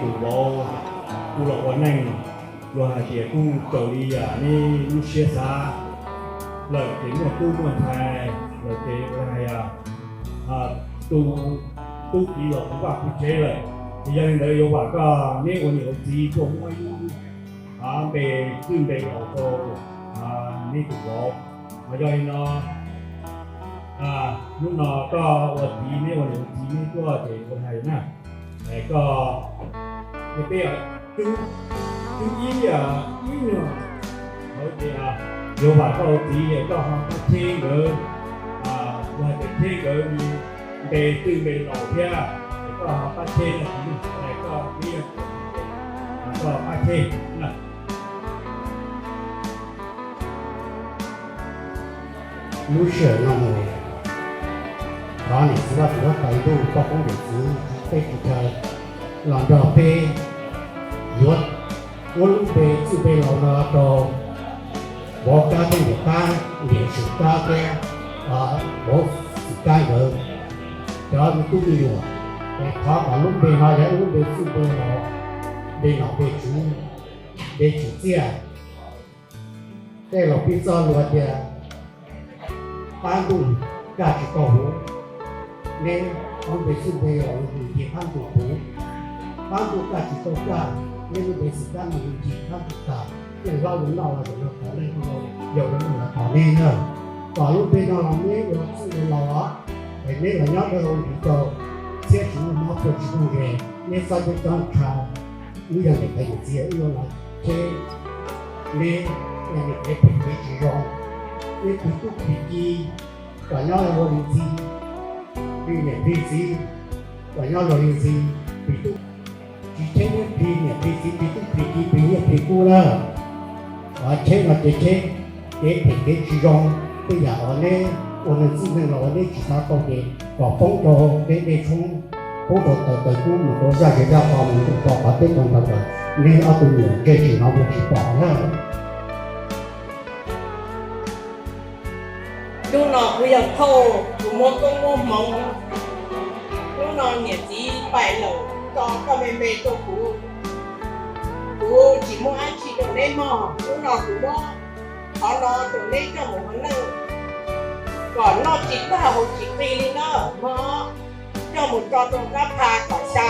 Tus vauv kuj los ua neej, luag hais tias kuj raws li yam neb lub siab xav lawm ces muaj tub muaj ntxhais lawm ces hais tias tu tub ki los puv vaj puv tsev lawm. Ces yog li ntawd yuav vam koj neb ua niam ua txiv tuaj muab ib lub npe txwj npe laus rau neb tus vauv. Mas yog li no, hnub no koj ua txiv neb ua niam ua txiv neb tuaj ces ua hais na, koj peb cub ib ib nyuag hauv ces yuav vam koj ua txiv es koj ho pab cheb nkawd, ua hais tias cheb nkawd npe txwj npe laus thiab, es koj ho pab cheb no, koj pab cheb na. Lub sij hawm no mus, thov niam txiv Vaj Tswv huab tais ntuj poj koob yawm txwv tej tsis chaw los nrog peb yuav muab lub npe txwj npe laus no rau vauv Kab thiab niam Kab, niam Swm Kab thiab vauv Xwm Kab nkawd cov me tub me nyuam. Es thov kom lub npe no yog ib lub npe txwj npe laus, npe nom npe tswv, npe tsim txiaj. Tej laus piv txoj lus tias pab ntuj kaj tsis tau huv, neb ob npe xwb npe los ncig phab ntug puv, pab ntuj kaj tsis tau kaj, neb lub npe xwm kab mus ncig phab ntug tag, leej hlob yuav noj los zaum no tod, leej hlob yuav noj los tod neb na. Kom lub npe no los neb ua txwj ua laus os, es neb los nyob rau hauv ntsis rau txhiab tsis muaj mob puag tsis muaj nkeeg, neb txhob coob coob tshav. Wb yog niam tais yawm txiv wb yuav los cheb neb, niam kev phem kev tsis zoo, neb plig tub plig ki kom nyob luag li ntxi, plig niam plig txiv kom nyob luag li ntxi, plig tub tsis cheb neb plig niam plig txiv plig tub plig ki plig nyiaj plig kub lawm. Cheb no ces cheb kev phem kev tsis zoo, tej yam uas neb ua neeg txwj neeg los uas neb tsis xav tau ces kom poob rau dej dej tshoob, poob rau taws taws kub mus rau zaj zes zaj qhov mus ntuj to qhov teb to ntawd kom neb ob tug niam ntsej tsis hnov mus tsis pom na. Hnub no kuv yog thauj, kuv muab koob muab hmoov. Hnub no niam txiv pais lawm, tso koj me me rau kuv, kuv tsis muaj dab tsi rau neb mog. Hnub no kuv muab qhov no rau neb coj mus ua neej, kom noj tsis tag haus tsis qig li na mog. Coj mus tso rau kab pha kom xya,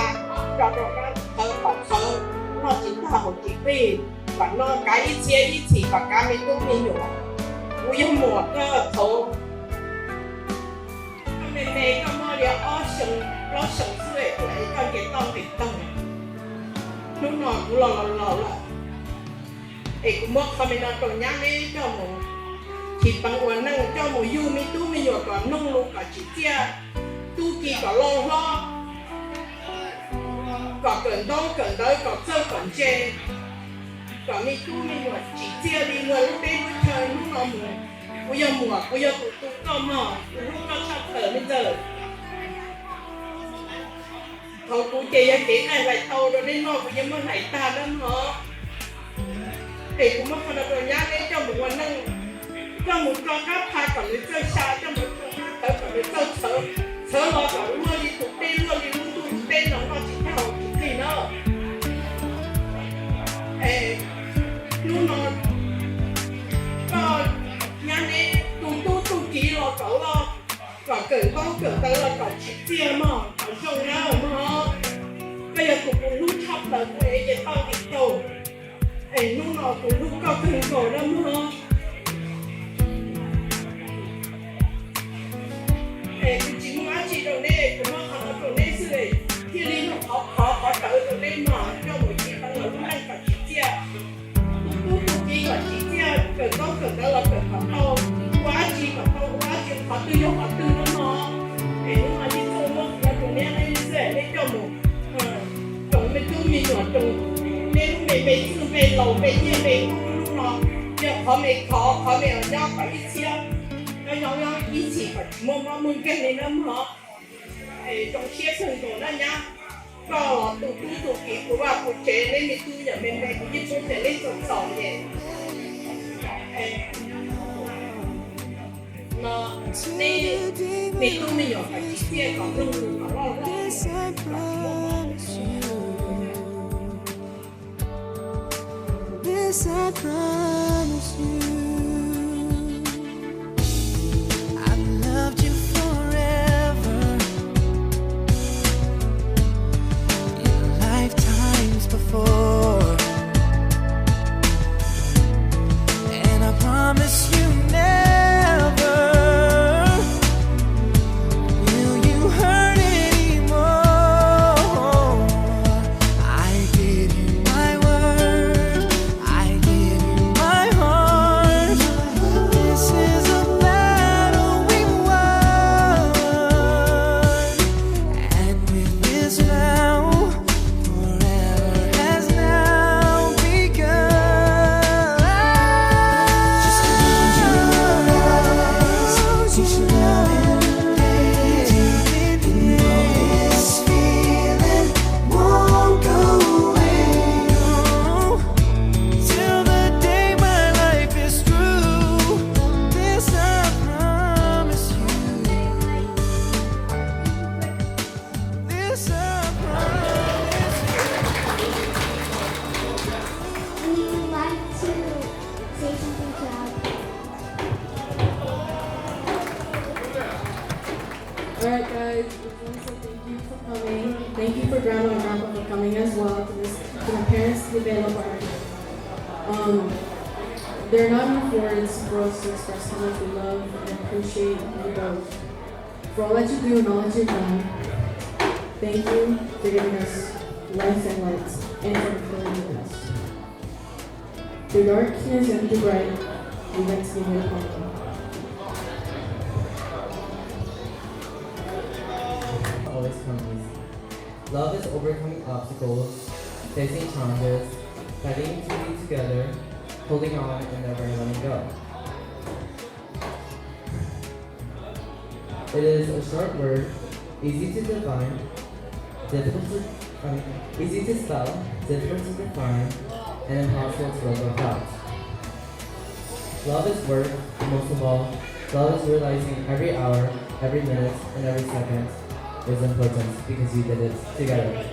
tso rau kab qhawv kom qhawv, noj tsis tag haus tsis qig, kom noj kav ib txhiab ib txhis kom kav me tub me nyuam. Kuv yog muam koj thaud, koj me me koj muaj li ob xyoo plaub xyoo xwb es kuv ev koj nce toj nqis taug. Hnub no kuv los laus laus lawm, es kuv muab qhov me no rau nyab neb coj mus thim peev ua neej, coj mus yug me tub me nyuam kom mloog lus kom tsim txiaj, tub ki kom loj hlob, kom kawm ntaub kawm ntawv kom txawj kom ntse, kom me tub me nyuam tsim txiaj li luag lub teb lub chaw hnub no mus. Kuv yog muam, kuv yog tus tu koj mog, kuv hlub koj tshaj plaws me ntxawg. Thaum kuv ces yog kev qaij hlais tau rau neb noj, kuv yeej muab hlais tag lawm mog. Es kuv muab qhov no rau nyab neb coj mus ua neej, coj mus tso kab pha kom nws txawj xya, coj mus tso kab qhawv kom nws txawj txhawv, txhawv los kom luaj li tus teb luaj li lub ntuj teb no noj tsis tag haus tsis qig na. Es hnub no koj nyab neb tu tub tu kiv los kom loj, kom kawm ntaub kawm ntawv los kom tsim txiaj mog, kom zoo na mog. Koj yog tus kuv hlub tshaj plaws, kuv ev ces tau tim tau. Es hnub no kuv hlub koj kawg nkaus na mog. Es kuv tsis muaj dab tsi rau neb, kuv muab qhov no rau neb xwb, thiaj li yog qhov khov qhov rawv rau neb mog, coj mus thim peev lub neej kom tsim txiaj. Tu tub tu kiv kom tsim txiaj, kawm ntaub kawm ntawv los kawm kom tau, ua dab tsi kom tau ua dab tsi, qhov twg yog qhov twg na mog. Es hnub no yeej txawj muab qhov no rau neb xwb, neb coj mus roos me tub me nyuam, roos neb lub me me txwj npe laus npe nyiaj npe kub hnub no, yog qhov me khov qhov me nyob kom ib txhiab, nyob nyob ib txhis kom tsis muaj mob muaj nkeeg li na mog. Es zoo siab kawg nkaus na nyab, koj los tu tub tu kiv puv vaj puv tsev, neb me tub yam me me kuv yeej paub tias neb txaus txaus ces no neb me tub me nyuam kom tsim txiaj kom mloog lus kom loj loj. I promise you, I've loved you forever, in lifetimes before. And I promise you never will you hurt anymore. I give you my word, I give you my heart. This is a battle we won. And with this vow, forever has now begun. Just close your eyes, you should know it. And know this feeling won't go away. Till the day my life is through. This I promise you. This I promise you. We would like to say something to our All right, guys, we just want to say thank you for coming. Thank you for Grandma and Grandpa for coming as well to this, to my parents' development. Um, there are not enough words for us to express how much we love and appreciate you both. For all that you do and all that you've done, thank you for giving us life and light and for encouraging us. Through darkness and through bright, we get to be here. Always come easy. Love is overcoming obstacles, facing challenges, fighting to be together, holding on and never letting go. It is a short word, easy to define, difficult to, I mean, easy to spell, difficult to define, and impossible to live without. Love is work, and most of all, love is realizing every hour, every minute, and every second is important because you did it together.